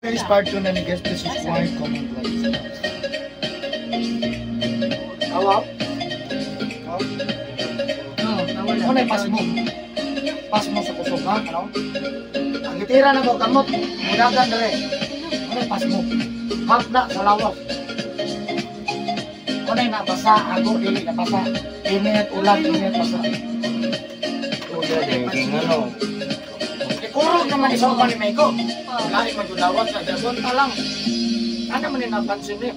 Guys, part 2 na ni guys. Please subscribe, comment, like, subscribe. Tawa? Tawa? Oo, nawala. Ano na pass mo? Pass mo sa kusog ha? Ano? Ang gitira na mo, kamot. Mudagan dere. Ano yung pass mo? Half na sa lawas. Ano yung nabasa? Ako, dili nabasa. Init, ulan, init, basa. King ano. Eh, kurog naman isa pa ni Meiko. Lahi man yung lawas na jason ta lang. Ano man yung napansin ni?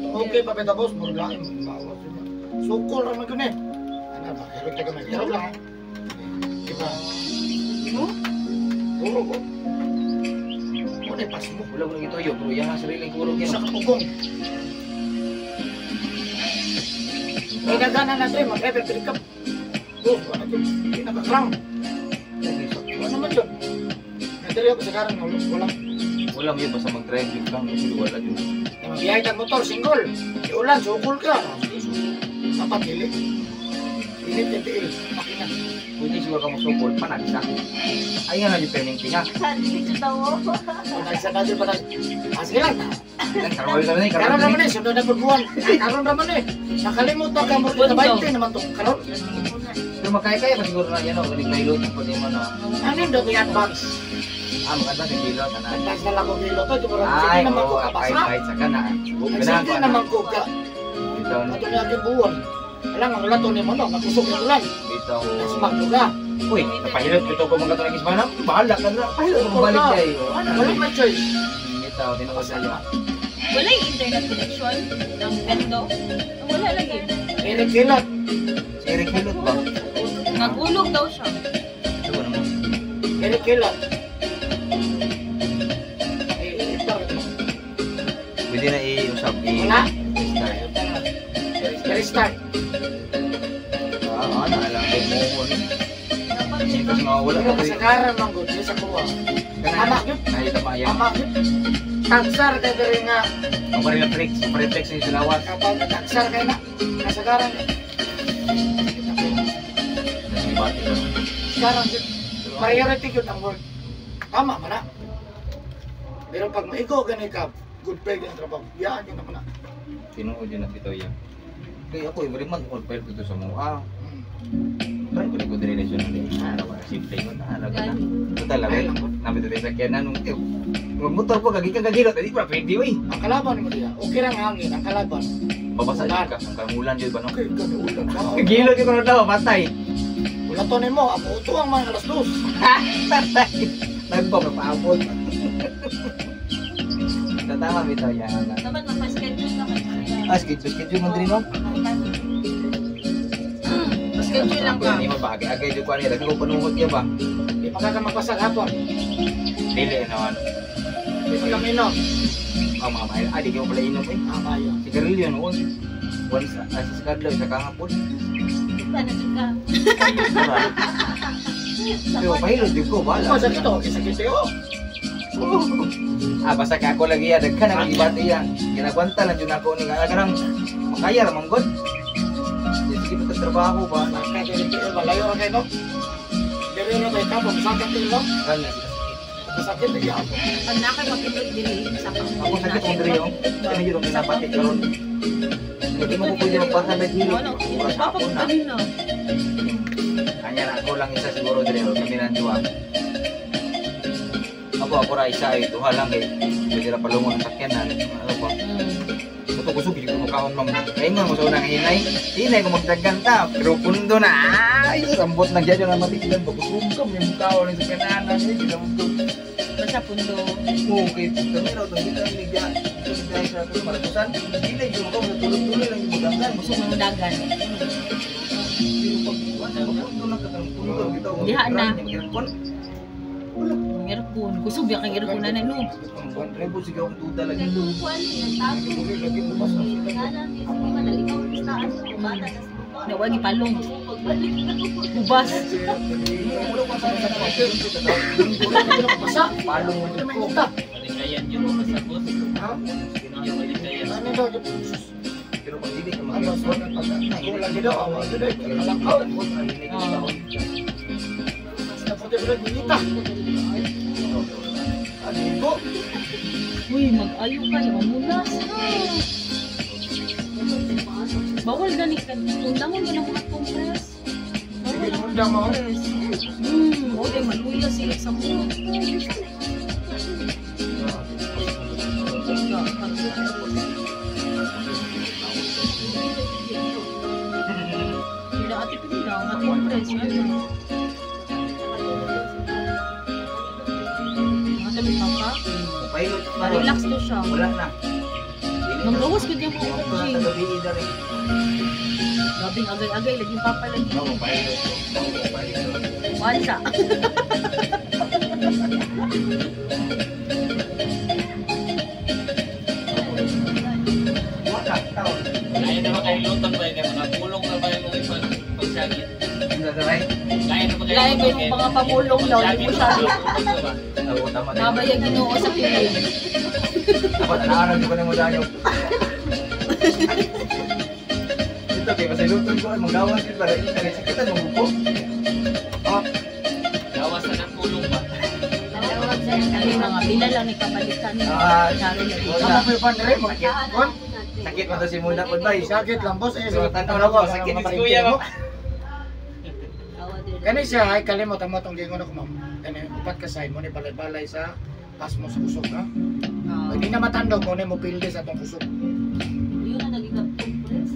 Okay pa beta boss, muro lahi man yung lawas niya. Sukol ra man yun eh. Ano ba? Hirog taga may. Hirog lang ha. Diba? No? Kurog oh. Ano yung pass mo? Wala ko nang ituyo, pero yan ang sariling kurog Isa yan. ka pugong. Eh, nagana na ito eh. Mag-ever pick up. Oh, ano yun? Hindi nakakrang. Ano naman yun? Nadali ako sa karang. Wala. Wala mo yun, basta mag-drive yun lang. Kasi wala yun. Biyahe kang motor, single. Di ulan, sukol ka. Dapat dili. Init yung tiil. Makina. Pwede siguro ka musukol, panagsa. Ay nga na yung perming tinga. Panagsa na dyan, panag... Ah, sige lang. Karoon naman eh, Karon karoon naman eh, sunod na pagbuwan. Karon naman eh. Nakalimot na ka mo. 20 naman to. Karon. Pero makaya-kaya pa siguro na yan, oh, galing kayo luto pa din mo, no. Ano yung daw yung advance? Ah, maganda sa kilo, tanan. Advance na lang ko kilo to. Di ba? Sige Ay, naman ko oo, kabasa. kahit sa kana. Sige naman ko ka. Bitaw, no. Ato na aking buwan. Alam, ang ulan to ni mo, no? Nakusog yung ulan. Bitaw. Nasumagdo ka. Uy, napahilot ko ito kung mga tulang ismana. Bahala ka na. Pahilot ko balik kayo. Ano, wala may choice. Bitaw, tinuod sa'yo. Wala yung internet connection ng bendo. Wala lagi. Eric Hilot. Si Eric Hilot ba? Nagulog daw siya. Ito naman. Eric Hilot. Eh, ito. Pwede na i-usap. Wala. I-restart. Restart. Ah, ah, naalang ko mo. Ano? Kasi mawawala Pero ka. kasagaran man gud sa kuha. Tama yun. Ay, tama yan. Tama yun. Tagsar kay diri nga Ang parang reflex yung silawas. kapag tagsar kay na kasagaran. Kasagaran yun. Priority yun ang work. Tama man na. Pero pag maigo gani ka, good pay ang trabaho. Biyaan yun naman na. Tinuod yun ang bitaw yan. Kaya ako, every month, kung pwede dito sa mga, try ko na ko relasyon na din. Ano ba? Simple yun. Ano ka na? Total, Ay, labi. lang po. Nabi dito sa sakyanan. Nung magmotor po, kagi kang gagilot. Hindi pa, pwede, uy. Ang kalaban mo diya, okay lang ang hangin, ang kalaban. Babasa dyan ka. Ang kamulan dyan ba, no? Okay, gani ulan. Gilot yung daw, patay. Wala to nimo, ang uto ang mga 2:00. Patay. Nagpa, mapaabot. Tatama, bitaw yan. Dapat magpa-schedule na kayo. Ah, schedule, schedule mo din, no? Pa-schedule lang ka. Hindi mo ba? Agay-agay dyan ko ano. Dagdag ko panungot niya ba? Di pa ka magpasag hapon. Dili, ano, ano. Di pa kami no. Oh, mga mahal. Ah, di kayo pala inom eh. Ah, kayo. Sigarilyo noon. Once, ah, sa kadlaw, sa kahapon. Paano dyan ka? Pero pahilot din ko, Ano bahala. sakit to? Sakit oh. Ah, basta ka ako lagi ya, daghan ang ibati yan. Ginagwanta lang yun ako ni nga karang makaya ra man god. Di sige pa trabaho ba. Kaya dili dili malayo ra kayo no. Dili ra ba ka sakit dili no? Kan Sakit lagi ako. Pag na kayo mapindot dili sa ako sakit kong diri oh. Kani yun ang ginapati karon. Hindi mo ko pwede magpasa na dili. Ano? Oras Papa ako na. kanina. Kanya na ako lang isa siguro diri oh, kami nang duha. Ako ako ra isa ay duha lang kay pwede ra palungon ang sakyanan. Ano ba? Ito kusog ko makaon ma'am. Kaya nga mo sa unang hinay. Hinay ko magdagan ta. Pero pundo na. Ay, rambot na gyud na matiklan ba kusog ka may mukhaon sa kananan eh ginamot ko. Basta pundo. Okay, kami raw tong kita ni ga. Dahil sa ato marakusan. Hinay yung ko tulog-tuloy lang yung dagan. Busog ng dagan. Pero pag wala pundo na ka kanang pundo bitaw. Diha na. Aircon. Ang aircon. Kusog ya kang aircon na no. Ang buwan rebo sige akong duda lagi. Dili lagi mo basa. Nawagi palong. Ubas. Basa. Palong mo Ano may ko. uta? Malikayan yun mo sa boss. Ha? Hindi malikayan. Ano daw? Pero pag dili ka Ano mag-aircon, sa pag ako lagi daw awa gud ay kalakaw. Sa puti ko nita. Ano ko? Uy, mag-ayo kayo. Mamulas na. Bawal gani ka. Undangon yun ang mga compress. Sige, Bawal ang undang mo. compress. O, di maluya sila sa mo. Sila ate Pina, ate Press, ano? Ate may papa? Pailot na. Relax to siya. Wala na. Nanggawas ko niya mga Wala coaching. sa gabi ida rin. Gabing agay-agay, lagi papa lagi. No, pailot. No, pailot. Wansa. Wala taon. Kaya naman kayo lutang ba yun? Mga pulong na ba yung mga pagsagit? Ano sa ray? Kaya naman kayo Lain ba yung mga pamulong daw, di mo siya. Pagsagit. Oo, tama din. Nabaya Ginoo sa piling. Dapat naaral ko na mo dayo. Ito kay pasayloton ko ay manggawas yun para ito kay sakitan mo ko. Gawas na ng pulong ba? Ay, mga pila lang ni kabalikan. Ah, Sama mo yung pandere mo. Kon, Sakit man to si Muna pod bay. sakit lang boss. Eh, So, sige, tanaw na ko, sakit mga si kuya mo. mo. Kani siya ay kalimot amo tong gingon ako ma'am. Kani upat ka side mo ni balay-balay sa pasmo sa kusog ha. Ah, Pag di na matandog mo ni mo pildi sa tong kusog. Yun na nagiging compress.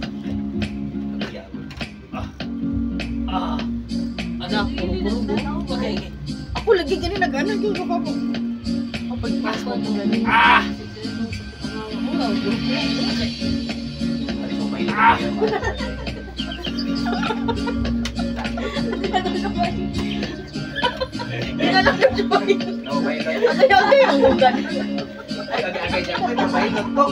Ah. Ano? Anak, Okay. Ako lagi gani nag-ano gyud ko mo. Kapag pass mo ko gani. Ah! Ah! Hindi na lang yung joy. No, pailot. Agay agay ang ugan. Ay, agay agay ko pailot ko.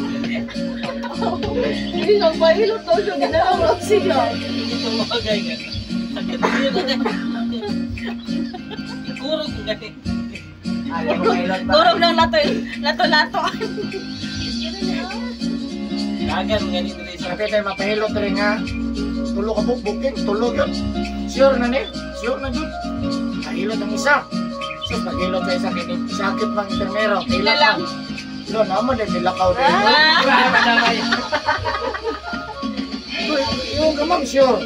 Hindi siya pailot daw siya ginalaw siya. Ito mga gay nga. Sakit yun na. Ikurog ko gani. Ay, pailot ba? Turog ng lato lato lato. Dagan gani diri sa Sabi tayo mapahilot rin nga. Tulo ka book booking, tulo yun. Sure na ni, sure na yun. Kahilot ang isa. So paghilot sa isa, kini sakit mang enfermero. Sila lang. Lo, naman din nilakaw din. Ah! Yung ka ma'am, sure.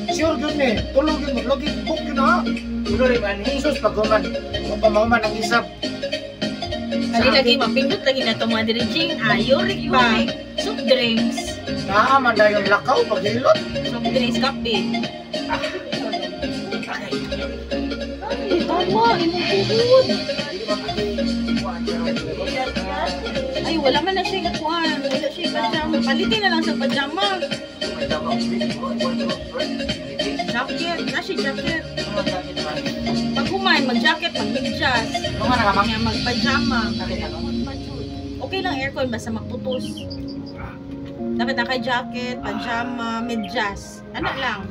Sure yun eh. Tulo yun, lagi book yun ha. Ulo rin man eh. Jesus, pag human, kung pamahuman ang isa. Kali lagi mapindot lagi na itong mga dirijing. Ah, uric pa. Soft drinks. Naaman na yung lakaw paghilot. Soft drinks, kape. Ay, tama. Imong tuhod. Ay, wala man na siya ikuan. Wala siya pajama. Palitin na lang sa pajama. Jacket. Na siya jacket. Pag human, mag-jacket, mag-medyas. Mga nakamang. Nga magpajama. Okay lang aircon basta magputos. Dapat naka-jacket, pajama, medyas. Ano lang.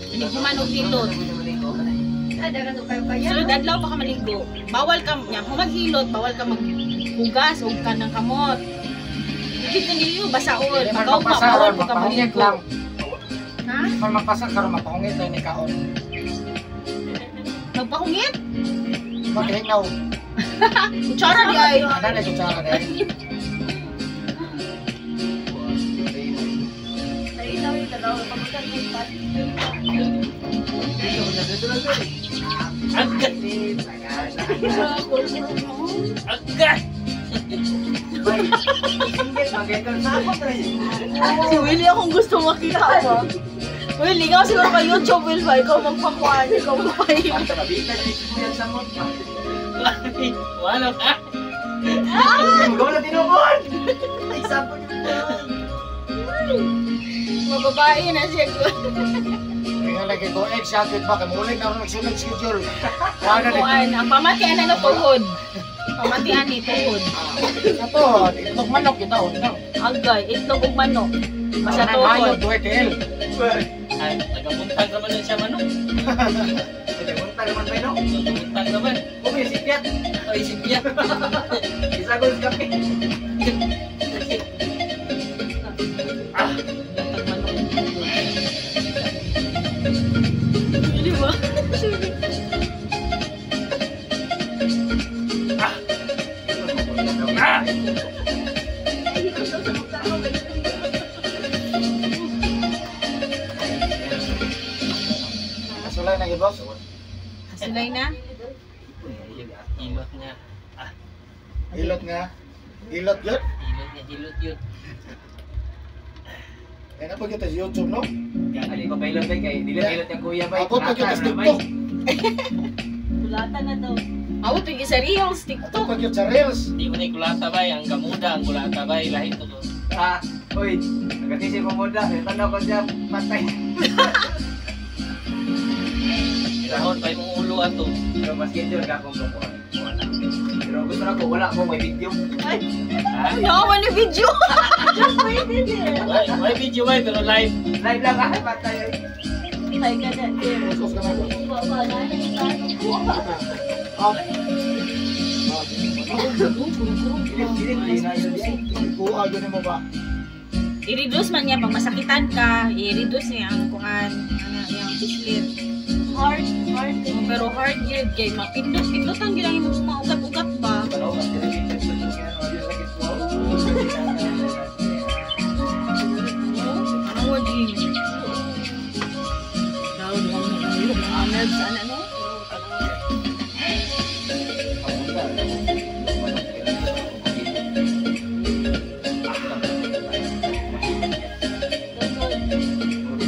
Hindi human og hilot. Sunod adlaw pa ka maligo. Bawal ka nya kung maghilot, bawal ka maghugas og kanang kamot. Hindi na niyo basaon. Hindi man Pagaw pa, mapasa bawal ron, po ka mapahungit maligo. lang. Ha? Hindi man mapasa karon mapahungit tayo ni kaon. Magpahungit? Maghinaw. Kutsara di ay. Ano na kutsara na eh. Agad! Agad! Si Willie akong gusto makita ba? Willie, ikaw siguro ka YouTube, Will ba? Ikaw magpakuan, ikaw magpahimik. Wala ka! Mababae na siya. Kaya lagi ko, eh, sakit ba? Kamulit na rin nagsunod schedule. Wala na. Kuan, ang pamatian na tuhod. Pamatian ni tuhod. Ito, itlog manok kita. Oh, no. Agay, itlog ug manok. Basta Ang hayop, tuhod. duwe tiil. Ay, nagabuntag naman yun siya manok. Nagabuntag naman. Ay, sipya. Buntag manok. Di ba? Ay, ikaw daw sa magtanaw. Kasulay na gibos. Kasulay na? Hilot niya. Hilot nga. Hilot yun. Hilot niya, hilot yun. Kaya na pag kita sa YouTube, no? Dili ko pailot bay kay dili pailot yung kuya bay. Ako pag kita sa TikTok. Kulata na daw. Awot yung isa reels, Ako TikTok. pag sa Reels. Di mo na kulata bay, ang kamuda, ang kulata bay, lahi to. Ah, oy, nagkatisi mo muda, tanaw ko siya patay. Rahon pa imong ulo ato. Pero mas schedule ka akong kukuha. Wala. Pero gusto na ko, wala ko may video. Ay, Ha? No, wala video. pwede din. May video bay, pero live. Live lang ah, patay. Ay, ka na din. Sus ka na. Baba na. Ah. Dili dili dili na yun. Kuha yun mo ba? I-reduce man niya pag masakitan ka, i-reduce niya ang kuan, ano, yung pislit. Hard, hard. Oh, pero hard yun kay mapindot, pindutan gyud ang imong mga ugat-ugat ba. Pero mas dili dili sakit ko. Oh, ano jing? Daw mo mga nerves ana no?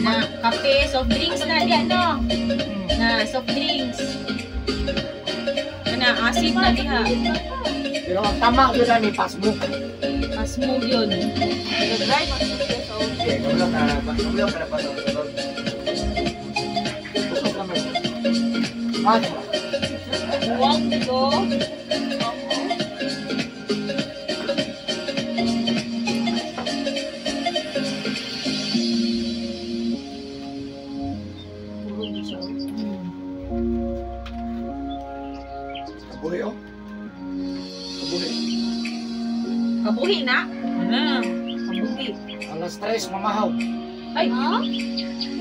Na kape, soft drinks na di ano? Na soft drinks. Kana acid na diha. Pero ang tama yun na ni Pasmo. Pasmog yun. Nag-drive ang siya sa Okay, kabulok ka na, kabulok ka na pa sa Sus ka na. Ah, diba? Huwag ko. Kabuhi oh. Kabuhi. Kabuhi na. Ano? Kabuhi. Alas 3, mamahaw. Ay, Ha?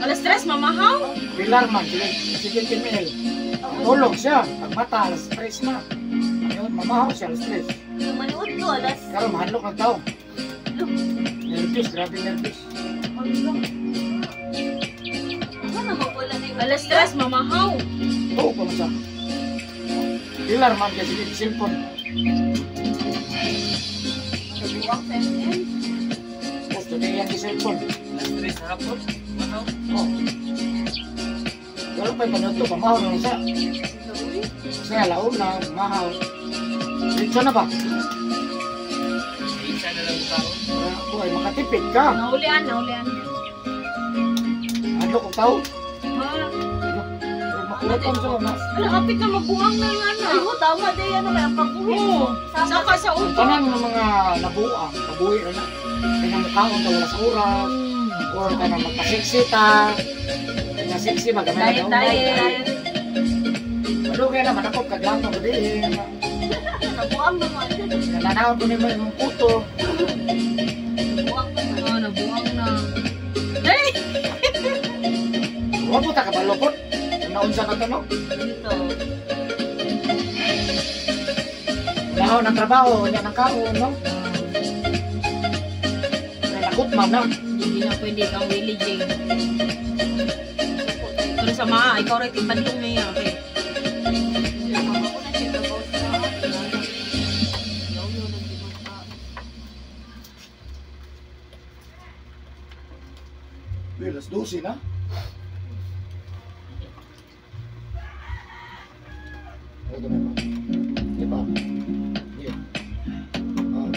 alas tres, mamahaw. Pilar man, sige, sige Kimil. Tulog siya. Pag mata, alas 3 na. Ayun, mamahaw siya, alas 3. Yung maniud ko, alas. Pero mahadlok ng tao. Nervous, grabe nervous. Ano na mawala na yung Alas tres, mamahaw. Tuo pa man siya. Pilar man, kasi sige, cellphone. Nagbuwang sa SM. Gusto niya yung cellphone. Alas 3 sa hapon. Makaw. Oh. Wala pa yung panood to, pamahaw na lang siya. Kasi alaon na, mamahaw. Diretso na ba? Isa na lang kaon. Ako ay makatipid ka. Naulian, naulian. Hadlok ang tao. Ha? Pero makulatan siya. Mas. Ala, kapit na mabuang na nga na. Ay, mo, tama din yan. Kaya pagbuhi. Oo. Saka sa Ang uto. tanan ng mga nabuang, kabuhi na na. Kaya mukhaon na wala sa oras. Or ka na magpasiksi ta. Kaya siksi, magamay Diet, na diet. Ano kaya naman ako, kaglang mo gabi. Nabuang naman. Nananaw ko nimo imong puto. Nabuang naman. Oh, nabuang na. Ay! Wa po ta kabalopot. Naunsa na to no? Dito. Nahaw ng trabaho, nya ng kaon no? Kaya lakot man na. Hindi na pwede kang Willie Jane. Pero sa mga, ikaw rin tipadlong niya. Okay. Ako na siya trabaho sa Yaw-yaw lang di ba? Uy, alas 12 na. Ay, ganun ba? Di ba? Di. Ah.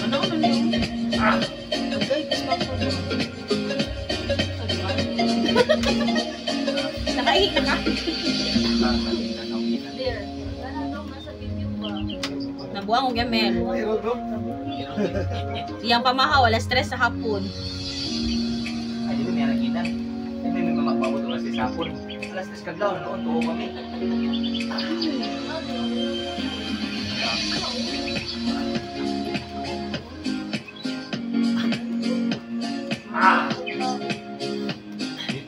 Ano ano niyo? Okay, gusto ko. Nakaihi na ka? There. Wala daw nasa video ba? Nabuang og Mel. Iyang pamahaw, alas 3 sa hapon. Ay, dili may naginan. Ay, may mga magpabot alas 6 hapon. Alas 3 kadlaw, noon tuo kami.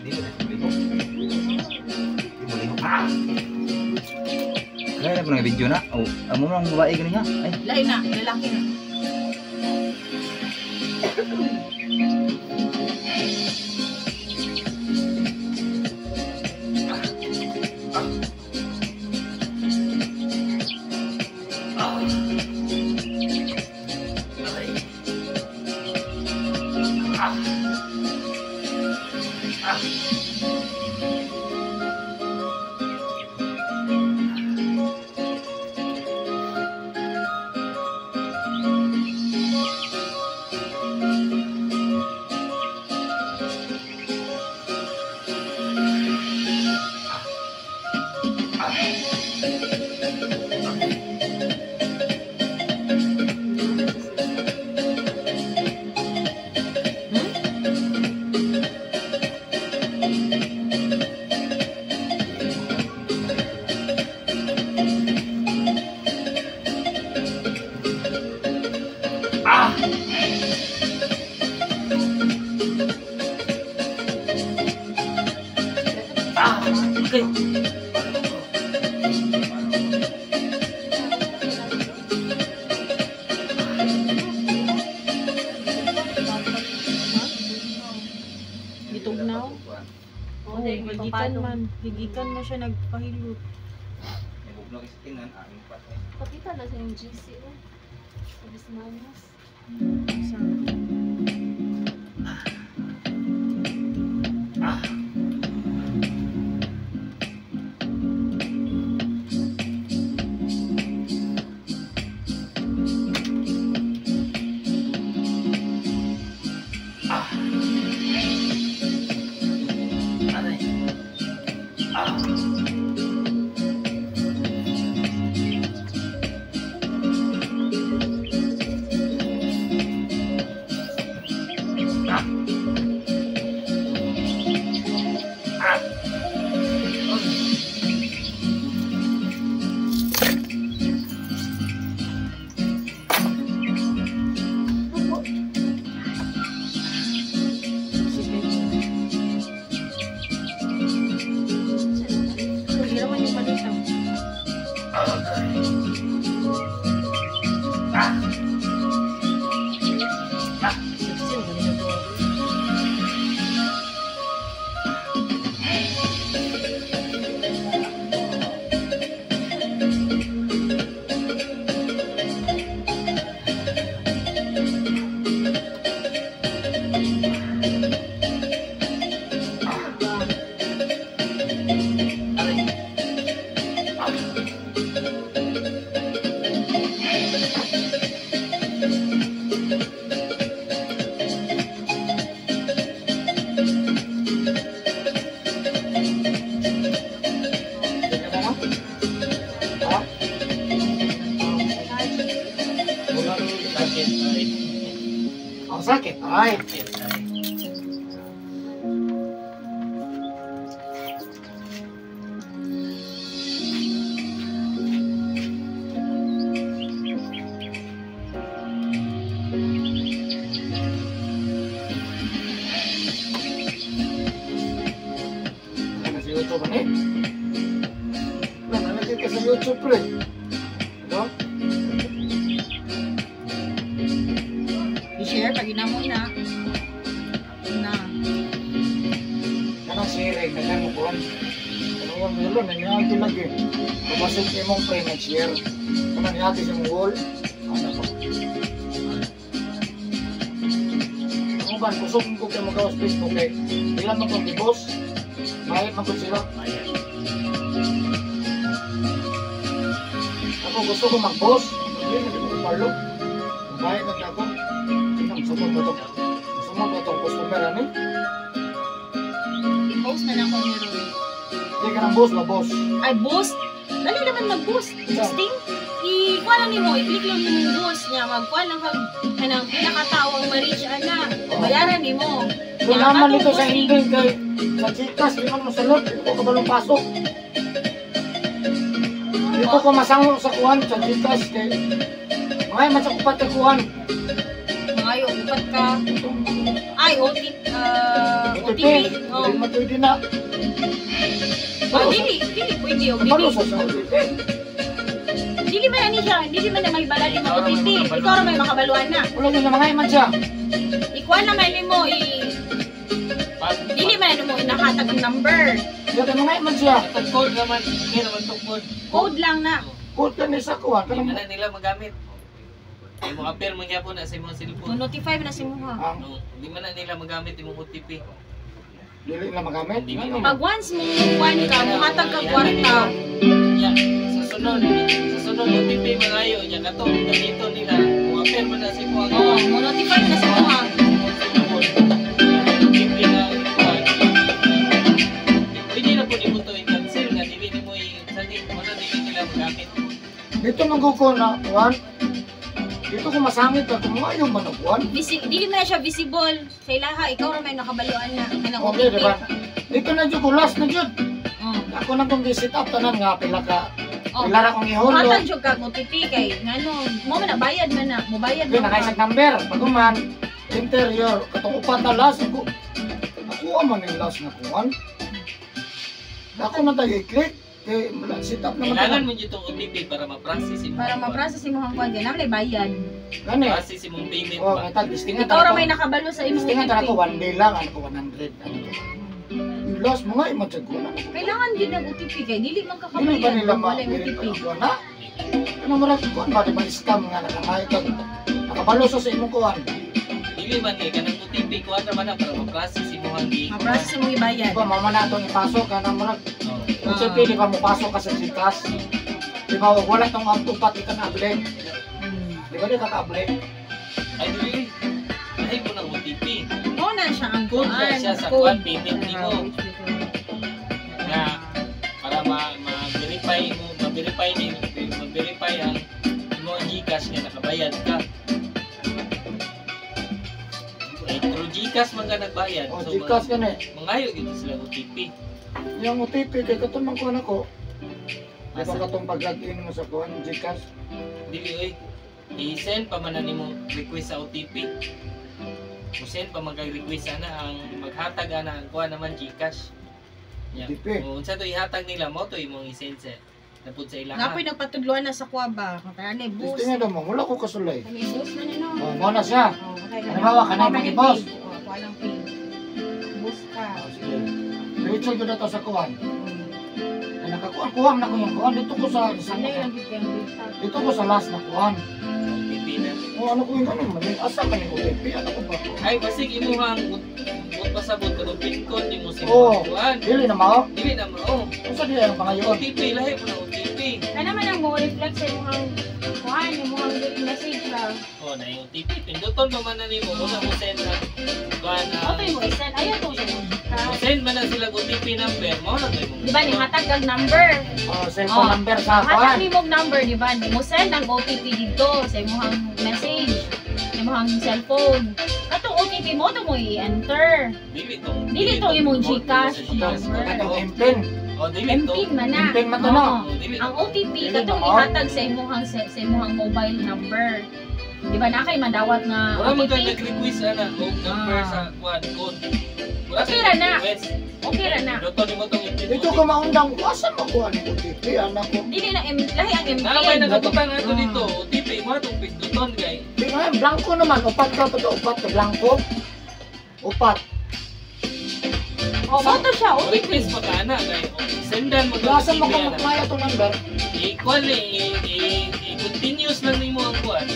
Di mo ligo. Di mo ligo. Kaya na po ng video na. Oh, amo mang babae gani ha. Ay, Lahi na, lalaki na. Okay. Gitugnaw? Oh, Oh, gigikan man. Gigikan man siya nagpahilot. May bugno kasi tingnan, aming pa. Pakita na sa yung GC oh. Sa Bismanas. Sa Aray. Sige. Sige naman yung malita. Sexy, ang galing na to. Aray. Ha? Sakit, ay. Ang sakit. Ay. Sakit, ay. Ano sa YouTube ano eh? Ano ka sa YouTube pre? Ano? I-share pag inamo na. Na. Kanang share nagkan mo kuan. Ano ang meron na niya lagi. Pabasok imong pre nag-share. Kanang niya sa imong wall. Ano pa? Ano ba kusog ko kay magawas Facebook kay ilan man kong boss. Mahit man ko sila. Ayan. Ako gusto ko mag-boss. Hindi na kabalo. Bayad na ako. Sumod ba itong? Sumod ba itong customer ani? I-post na lang ko ni Roy. Hindi ka ng boss ba, boss? Ay, boost. Dali naman mag-boost. Boosting. I-kuha lang nimo, i-click lang nimo yung boost niya. Magkuha lang kag kanang pinakatao ang ma-reach ana. Bayaran nimo. So naman dito sa ending kay sa Gcash, di man mo sulod, di ko kabalong pasok. Dito ko masango sa kuhan sa Gcash kay mga man sa upat ka kuhan. Mangayo, upat ka. Ay, OTP. OTP. Oh. Di man pwede na. Oh, dili, dili pwede og Kabalo dili. sa OTP. Dili man ani siya, dili man na may balali ng OTP. Ikaw ra may makabaluan na. Wala yun mga man siya. Ikuha na man nimo i dili man nimo inahatag ang number. Di kay mga man siya. Atong code naman, hindi naman itong code. Code lang na. Code ka ni sa kuhan. Hindi man na nila magamit. Ay mo appear man gyapon na sa imong cellphone. Mo-notify na si muha. Ang No, hindi man na nila magamit imong OTP. dili na magamit. Dili. Ano? Pag once mo kuan ka, muhatag ka kwarta. Ya, sa sunod OTP mangayo nya kato ganito nila. Mo appear man na sa imong Oh, mo-notify na si muha. OTP na kuan. Pwede na po nimo to i-cancel nga dili nimo i-sandi mo na dili nila magamit. Dito man ko na kuhan. Dito ko masangit ka kung ayaw man ang kuhan. Dili man na siya visible sa ilaha, ikaw ra may nakabaluan na kanang Okay, OTP. di ba? Dito na jud ko last na jud. Oh. Ako na kong gi-set up tanan nga pila ka. Oh. Pila ra kong ihulog. Muhatag jud kag OTP kay ngano, mo man na bayad man na, mo bayad Okay, man. nakaisang number. Pag man, interior, katong upat na last, ako, ako man yung last na kuhan. Ako na tayo i-click, kay wala, set up naman Kailangan tayo. mo jud tong OTP para ma-process imong Para ma-process imong kuan kay namlay bayad. Gani. Process imong payment Oh, ba. kaya listingan Ikaw ra may nakabalo sa imong Listingan OTP. ko, one day lang, ano ko, 100. Ano ko. Yung last mo nga, imatsyag ko na. Kailangan gyud ng OTP kay dili man ka Dili ba kabayad nila kung walay OTP. ma-verify na? Ano mo rin, kuhan ba, di ba scam nga nakamay ka? Nakabalo sa imong kuhan. Dili man kay kanang OTP kuan ra man na para ma-process imong gi. Ma-process imong ibayad. Di ba, mama na itong ipasok, ano mo rin, Oh. OTP, di ba, mupasok ka sa Gcash? Di ba, wala itong ang tupat, di ka naable. Di ba, di ka kaable? Ay dili. Ay mo ng OTP. Mo na siya ang Code na kuan. siya sa Code. kuan payment nimo nga para ma-verify mo, ma-verify ni ma-verify ang imong GCash nga nakabayad ka. Ay through GCash man ka nagbayad. O, So, Gcash ka na eh. mangayo gyud sila OTP. Yung OTP, kay katong man kuhan ako. Di ba Asa? katong pag-login mo sa kuhan, Gcash? Dili oy. I-send pa man na nimo request sa OTP. Mo-send pa man kay request ana ang maghatag ana ang kuha naman GCash. Yeah. OTP. Kung unsa to ihatag nila mo to imong i-send sa napud sa ilaha. Napoy nagpatudloan na sa kuwa ba? Kaya ni boost. Listingan daw mo, wala ko kasulay. Kani boost na ni no. O, mo na siya. Oh, okay ka na. Halimbawa, kanay Kuha ka ng mag-i-boss. pin. Oh, kuha ng pin. Boost ka. O, sige. Diretso yun na to sa kuhan. Ay, nakakuhan, kuhan na ko yung kuhan. Dito ko sa, sa Ano yung gyud kayong data? dito ko sa last na kuhan. OTP na. O, ano ko yung ano, mali. Asa man yung OTP? Ano ko ba? Ay basig imuhang but pasabot katong pin code nimo sa Oo. imong kuan. Dili na mao. Dili na mao. Unsa di ang pangayoon? OTP lahi po na OTP. Kana man ang mo reflect sa imong kuan, imong message ba. Oh, na yung OTP pinduton pa man na nimo una mo send na kuan. Auto mo i-send. Ayaw to sa imong Mo send man na sila OTP number mao na to imong. Di ba ni hatag kag number? O, cellphone Oh. number sa kuhan. Hatag nimo og number, di ba? Mo send ang OTP dito sa imong message, sa imong cellphone. Katong OTP mo to mo i-enter. Dili tong Dili tong imong GCash. Katong MPIN. Oh, dili to. MPIN man na. MPIN man to, no? Oo. Dili. Ang OTP Dili katong na, oh. ihatag sa imong sa imong mobile number. Di ba na kay mandawat nga Wala man OTP? ka nag-request ana og number sa kuan code. Wala Okay ra na. nag-request. Okay ra na. Pinduton nimo tong ipin. Dito ko maundang, asa mo kuhan yung OTP? Anak ko. Dili na M lahi ang Na may MPIN. nakabutang ato dito OTP mo atong pinduton kay. Di nga, blanco naman. Upat ka pa to, upat ka, blanco. Upat. Oh, mo to siya OTP. Request pa ka ana kay sendan mo Asa mo OTP ko ana. magmaya itong number? I-kuan i-continuous lang nimo ang kuan.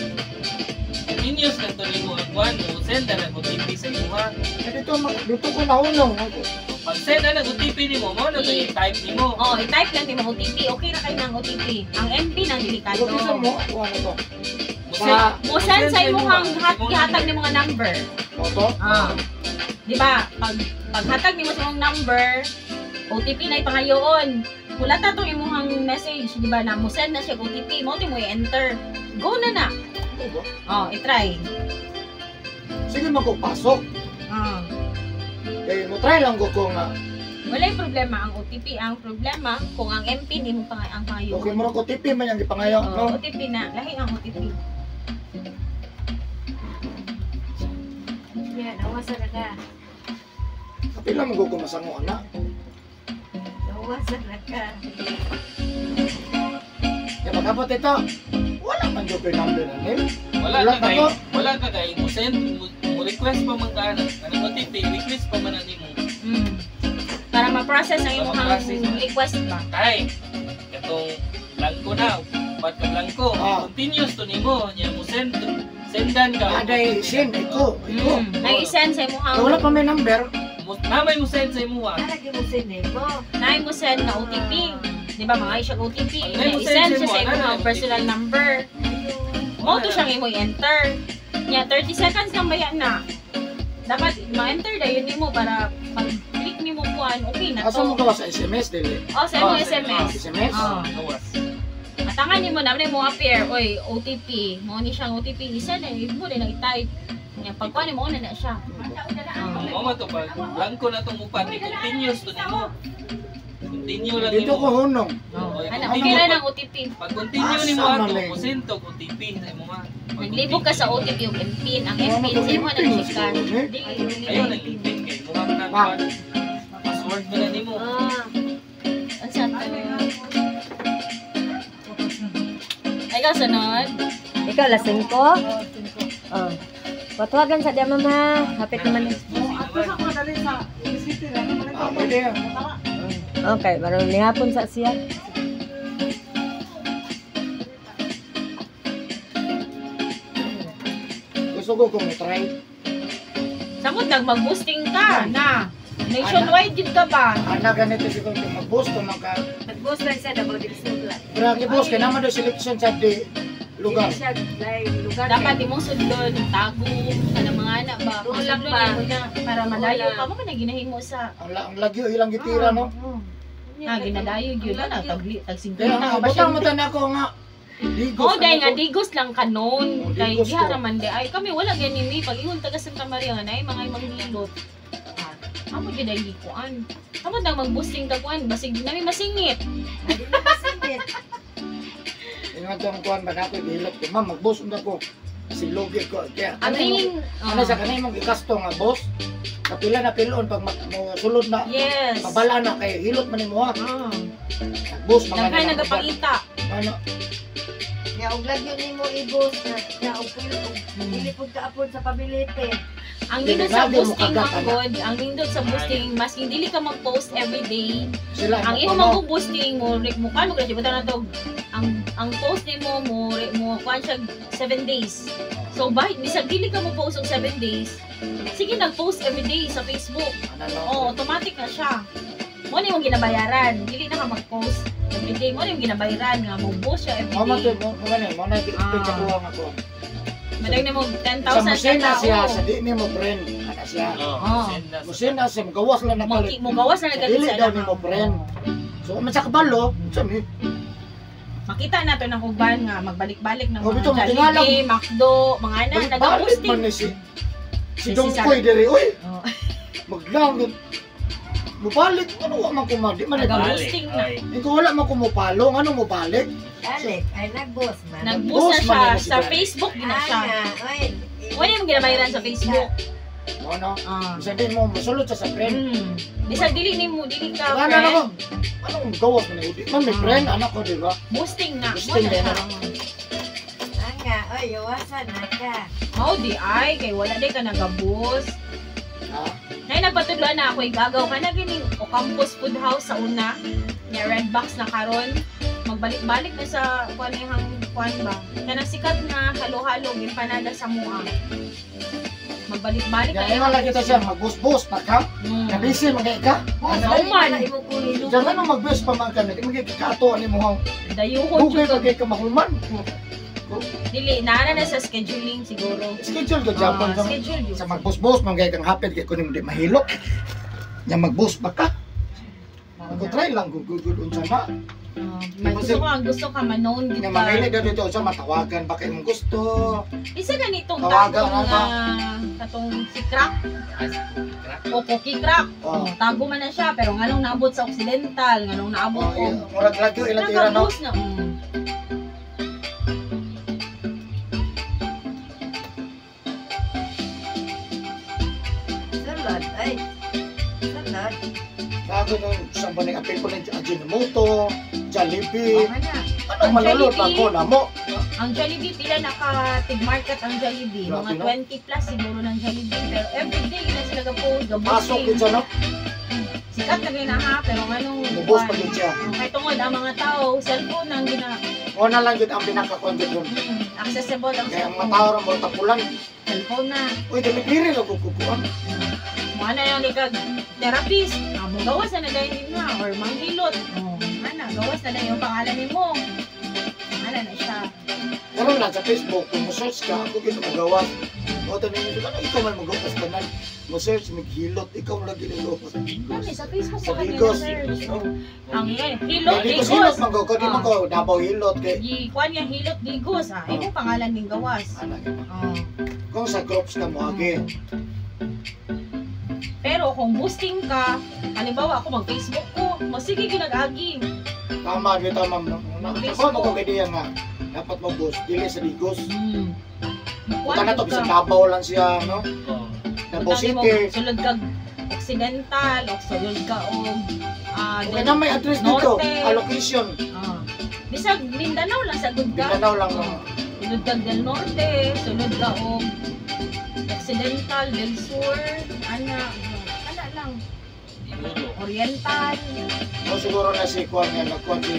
Continuous lang to nimo ang kuan mo send na nag OTP sa imuha. Eh, dito, dito ko nahunong. Pag send na nag OTP nimo mo na to i-type nimo. Oh, i-type lang nimo OTP. Okay ra kay nang OTP. Ang MPIN ang delikado. Dito mo, kuhan na to. Mo Mo-send sa imong gihatag ni mga number. Oto? Ah. Di ba? Paghatag nimo sa imong number, OTP na ipangayoon. Wala ta tong imong message, di ba, na mo send na siya OTP, mo mo i-enter. Go na na. Ano ba? Oh, i-try. Sige magpasok. Ah. Kay mo try lang ko nga. Walay problema ang OTP. Ang problema kung ang MPIN imong ang pangayoon. Okay mo OTP man yang gipangayo, Oh, no? OTP na, lahi ang OTP. Yeah, nawasan na ka. Kapila mo ko masango ana. Nawasan na ka. Kaya pagkabot ito, wala man jud koy number na name. Wala ka kay, wala ka kay mo send mo request pa man ka ana. Anong OTP request pa man ani mo. Para ma-process ang imong request ba. Kay katong blanco na, bat ka blanco. Continuous to nimo, nya mo send sendan ka. Aday send iko, iko. Nay i-send sa imong Wala pa may number. Namay mo send sa imuha. Ara gyud mo send nimo. Nay mo send na OTP. Di ba mga siya OTP? I-send siya sa imong personal number. Mo to siyang imo i-enter. Nya 30 seconds lang baya na. Dapat ma-enter dayon nimo para pag-click nimo kuan, okay na to. Asa mo gawa sa SMS dili? Oh, sa imong SMS. SMS. Oh. Atangan nimo na mo appear, oy, OTP. Mo ni siyang OTP, i-send na mo din ang i-type. Nya pagkuan nimo na siya. Mo man to pag blanco na tong upat, i-continuous to nimo. Continue lang Dito ko hunong. Ana, okay na ng OTP. Pag continue nimo ato, mo send to OTP sa imo ma. Naglibog ka sa OTP ug MPIN. Ang MPIN sa imo na siya. Ayo nang MPIN kay mo man nang password mo na nimo. Unsa to? Ay, ikaw sunod. Ikaw lasing ko? Oh. Patawagan sa diya mama. Hapit naman. Okay, marunong nihapon sa siya. Gusto ko kung try. Samot nag mag-boosting ka na. Nationwide din ka ba? Ana ganito siguro kung mag-boost ko man ka. Nag-boost lang siya Davao del Sur lang. Pero ang i-boost kay naman do selection sa di lugar. Dapat imong sudlon, tago ka ng mga anak ba? Doon lang pa. Para malayo ka mo man ginahimo sa ang lagyo ilang gitira no. Na ginadayo gyud na tagli tag 50 ka ba siya. Butang mata nako nga. Digos. Oh, dai nga digos lang kanon. Kay diha ra man di ay kami wala gani mi pag ingon taga Santa Maria nga nay mga manghilot. Amo gyud ay gikuan. Amo nang mag-boosting ka kuan basig di nami masingit. Ingon tong kuan ba nako gihilot ko ma'am mag-boss unta ko. Silugi ko kaya. Ang ano sa kanay mong gikasto nga boss? Kapila na pilon pag sulod na. Yes. Mabala na kay hilot man nimo ha. Boss mga nagay nagapangita. Ano? Ya og lagyo nimo i-boss na og dili pud kaapod sa pabilite. Ang nindot sa boosting manggod, ang nindot sa boosting maski dili ka mag-post every day. Sila, ang imo mag-boosting mo mo kano kasi butan na to ang post nimo mo mo kuan siya 7 days. So bahit bisag dili ka mo post og 7 days. Sige nag-post every day sa Facebook. Oh, automatic na siya. Mo ni imong ginabayaran, dili na ka mag-post every day. Mo ni imong ginabayaran nga mo post siya every day. Mo mo na i-explain sa kuha nga ko. Madag na mo 10,000 ka tao. Siya sa di ni mo friend. Ana siya. Musena siya mugawas lang nakalit. Mugawas na nagalit sa dili daw ni mo friend. So man sa kabalo, sa mi. Makita nato ng uban nga magbalik-balik ng mga Jollibee, McDo, mga ana nagaposting. Man ni si Dongkoy diri oy. Maglang mubalik ano wa man kumadi man nagaposting na. Ikaw wala man kumupalo, ngano mubalik? Balik, ay nag-boss man. Nag-boss na siya sa Facebook gina siya. Wala yung ginabayaran sa Facebook. Ano? Bisan din mo mosulod sa friend. Bisan dili nimo, dili ka friend. Ano anong gawas man ni? Man may friend anak ko, di ba? Boosting na. Boosting na. Anga, oy, iwasan na ka. Oh, di ay kay wala di ka nagaboost. Nay nagpatudloan na ako igagaw ka na gining o Campus Food House sa una. Nya red box na karon. Magbalik-balik na sa kuan ihang kuan ba. Kanang sikat nga halo-halo empanada sa mua. Magbalik-balik na. Kaya wala kita siya magbus-bus pa ka. Nabisi mga ka. Ano man? Diyan ano magbus pa man ka nagkakato ani mo. Dayuhon jud ka mahuman. ko. Dili, naara na sa scheduling siguro. Schedule ko Japan Ah, schedule yun. sa magbus-bus man kay kang hapit kay kuno di mahilok. Nya magbus ba ka? Ako try lang kung good unsa na. May gusto ka ma-known gid Nya ka. mamili daw dito unsa matawagan ba kay imong gusto. Isa ganitong Tawagan tagong na nga katong si Crack o Cookie Crack. Oh. Oh, tago man na siya pero nganong naabot sa Occidental, nganong naabot Oh, og yeah. Murag lagyo ilang tira no. Nag-post na. Salad, ay. Salad. Bago nung sa banig apil ko ng Ajinomoto, Jollibee. Oh, ana. Ano Ang malulot Jollibee. ako na mo. Ang Jollibee pila naka tig-market ang Jollibee. Grabe, Mga no? 20 plus siguro ng Jollibee pero everyday gina sila ga-post, Pasok ga-posting. yun siya no. Sikat na gina ha pero nganong Mubos pa yun siya. Kay tungod ang mga tao, cellphone ang gina O na lang yun ang pinakakuan yun. Accessible ang Kaya ang mga cellphone. tao ra mo tapulan. Cellphone na. Uy, delivery ra ko kukuan. Mo na yung ikag therapist. Ah, mo gawas na na dahil na or manghilot. Oh, ana, gawas na na yung pangalan nimo. Ana na siya. Karon lang sa Facebook, kung mo-search ka, ako gito magawas. O tanin nito, ano ikaw man magawas tanan? Mo-search, maghilot, ikaw man lagi nagawas. Kami sa Facebook Sa sa kanya Bigos. search. Oh. Ang hilot Hilot, hilot digos. man ko, di man ko Davao hilot kay. Gi kuan niya hilot digos. Ah, imo pangalan ning gawas. Ana gyud. Oh. Kung sa groups ka mo agi. Pero kung boosting ka, halimbawa ako mag-Facebook ko, masige ginag-agi. Tama gyud tama ma'am. Mag-Facebook. Ako mo ko kay nga dapat mo boss dili sa Digos. Kuan Buta na to ka. bisan Davao lang siya no. Oh. Davao Butang nimo, City. Sulod kag Occidental, o sulod ka og Okay na may address dito, Norte. allocation. Bisag Mindanao lang sa good ka. Mindanao lang no. Sulod kag del Norte, sulod ka og Occidental, del Sur, ana, ana lang. Siguro. Oriental. O siguro na si Kuan nga nagkuan si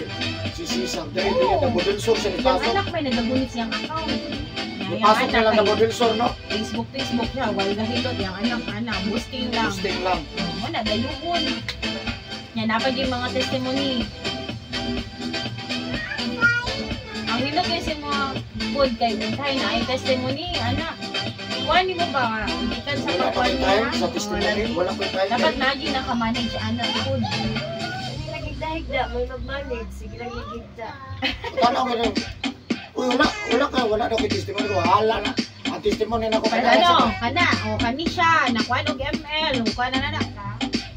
Cesar. Dili Oo. dili Davao del Sur siya Yung nipasok. anak may nagagunit siyang account. Yung Nipasok anak na lang kay Davao del Sur no. Facebook, Facebook siya, wal gahilot yung anak, ana, boosting lang. Boosting lang. Wala, dayuhon. Yan, napag yung mga testimony. Ang nindot kasi mga food kay Untay na ay testimony, ana. Kuha ni mo ba? Gikan sa Wala pa pagkuhan ko'y niya. time sa testimony. Wala. Wala ko'y time. Dapat nagi naka-manage ana food. Nagigdahigda, may mag-manage. Sige lang nagigda. Tanaw ka rin. Uy, wala, wala ka, wala daw kay testimony ko. Hala na. Ang testimony na ko Pero ano, kana, o kani siya, nakuha og ML, o kuha na na na.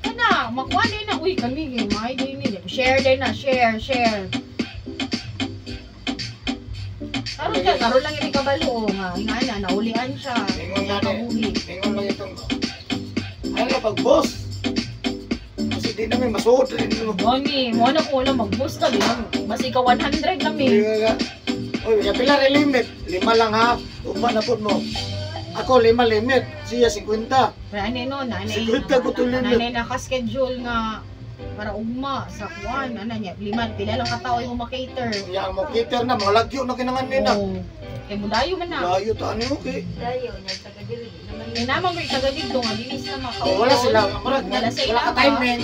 Kana, makuha din na, uy, kani, may din ni. Share din na, share, share. Karon ka, karon lang yung kabalo, o nga, nga na, naulian siya. Ingon na ni. Kabuhi. Ingon lang itong, ano na pag boss? Kasi di namin masuot. Gani, mo na ko lang mag-boost ka, di ba? Mas ikaw 100 lang Hindi eh. ka. Uy, ya pila rin limit. 5 lang ha. Ugma na po mo. Ako, 5 limit. Siya, 50. Pero ano no, nanay, 50 ko to limit. nanay naka-schedule nga para ugma sa kuan, ana niya, lima, pila lang ka tao yung makater. Iya, mo cater na, mga lagyo na kinangan nila. Oo. Kay mudayo man na. Layo ta ano okay. Dayo, niya sa kadiri. Naman Kay naman ko'y taga dito nga dili sila maka. Oh, wala sila. Murag, Wala sa wala ka ilaba. timing.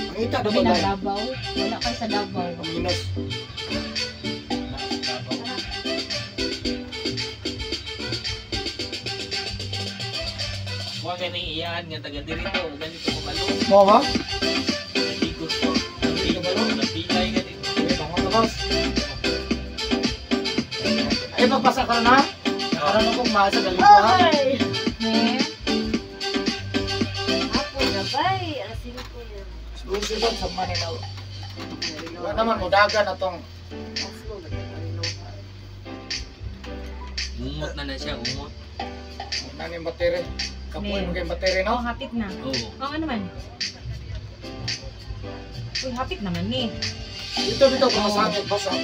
Mangita daw Kami ba na dahil? Davao. Wala kay sa Davao. Ang minus. Huwag ka nang iyaan nga taga dirito, ganito ko malo. Mo ba? Nagigos ko. Nagpilay ganito. Sige, bangon na, boss. Ay, magpasa ka na. Para mo kong masa galing ko ha. Okay! Eh, Hapon na bay, alas 5 na. Exclusive sa Manila. Wala naman, mudagan na tong. Asmo, nagkakariloha. Umot na na siya, umot. Nani yung battery. Kapuin mo kayong battery, oh, no? hapit na. Oo. Oh, ano man? Uy, hapit naman ni. Dito, dito, kumasakit, boss ha.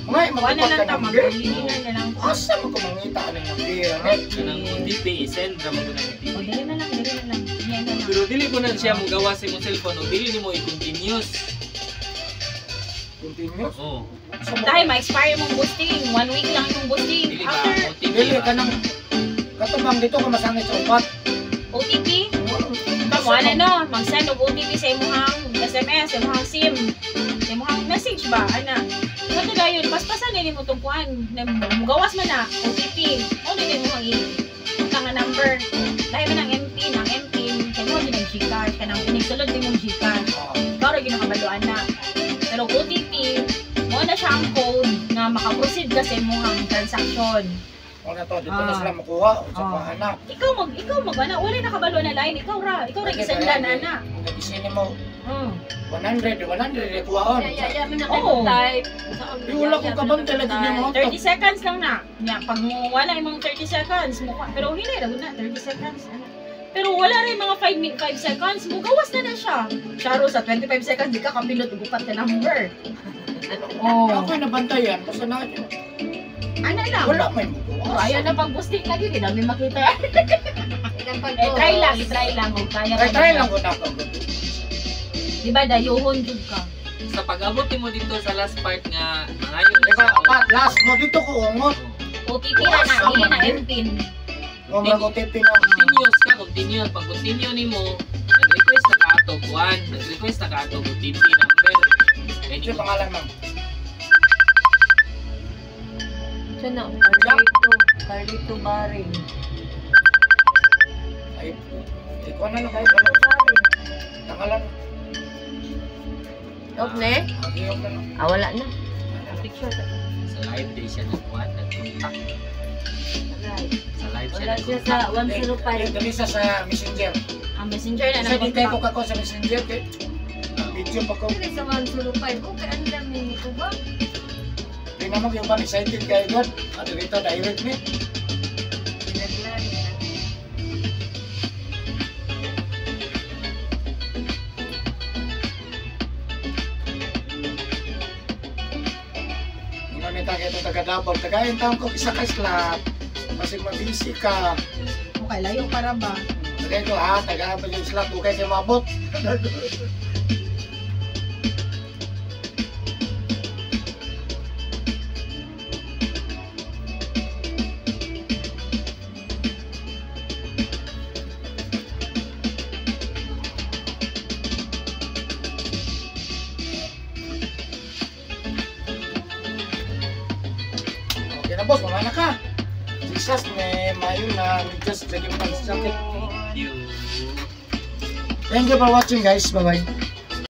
Ngay, Kuha na magpapag lang ka ta, ng beer. maglilina na lang. Asa mo kumangita ka ng beer, no? Kanang OTP, i-send ra mo ng O, OTP. dili na lang, dili na lang. Yan na lang. Pero dili ko na siya mogawa sa imong cellphone o dili nimo i-continuous. Continuous. Oo. Sa mo- Dahil ma-expire mong boosting. 1 week lang yung boosting. Dili ba After OTP Dili ba? ka ng... Katubang dito kumasangit sa upat. OTP, kamo ano no, mag-send og OTP sa imuhang SMS, sa imuhang SIM, sa imuhang message ba, ana. Sa dayon paspasan ni mo tong kuan, mugawas man na OTP. O ni mo ang nga number. Dahil man ang MPIN, ang MPIN kay mo din ang GCash kanang inigsulod nimo GCash. Ikaw ra gyud nakabaluan na. Pero OTP, mo na siya ang code nga maka-proceed ka sa imong transaction. O na to, dito na sila makuha. O sa kuha. Ikaw mag ana, wala nakabalo na line, ikaw ra gisendan ana. Nag-isini mo 100 kuhaon. Ya man na kayo type. Di wala ko kabantay lagi nimo. 30 seconds lang na. Nya pag mo wala imong 30 seconds mo pero hinay ra na 30 seconds ana. Pero wala rin mga 5 seconds, mugawas na siya. Charo sa 25 seconds di ka kapilot og upat ka number. Oh. Ako nabantayan basta na. Ana lang. Wala may mugawas. Ayaw na pag-boosting lagi di namin makita. Try lang kung kaya. Try lang ko na. Di ba dayuhon jud ka? Sa pag-abot mo dito sa last part nga mangayo. Di ba apat last mo dito ko ungot. OTP ra na, dili na MPIN. O mag OTP na. Continuous ka, continue. Pag continue nimo, nag-request na ka ato kuan, nag-request na ka ato OTP number. Ito pangalan ma'am. Siya na, Carlito Baring. Ay, ikaw na lang kayo. Tangalan. Off na eh? Ah, wala na. Picture. Sa live day siya nagkuhan, nag-contact. Sa live siya Wala siya sa 105. Dali siya sa messenger. Ang messenger na nag-contact. Kasi di ko kako sa messenger. Video pa ko. Dali sa 105. Okay, ang dami ko ba? Di naman yung ban excited kayo doon. Ano dito, direct ni. Ito taga Davao, tagayin taon ko isa ka slot. Masig mabisi ka. Okay, layo para ba? Tagayin ko ha, tagaan pa yung slot, okay kayo mabot. Boss, mamana ka. Jesus, may mayo na just laging pag-sakit. Thank you. Thank you for watching, guys. Bye-bye.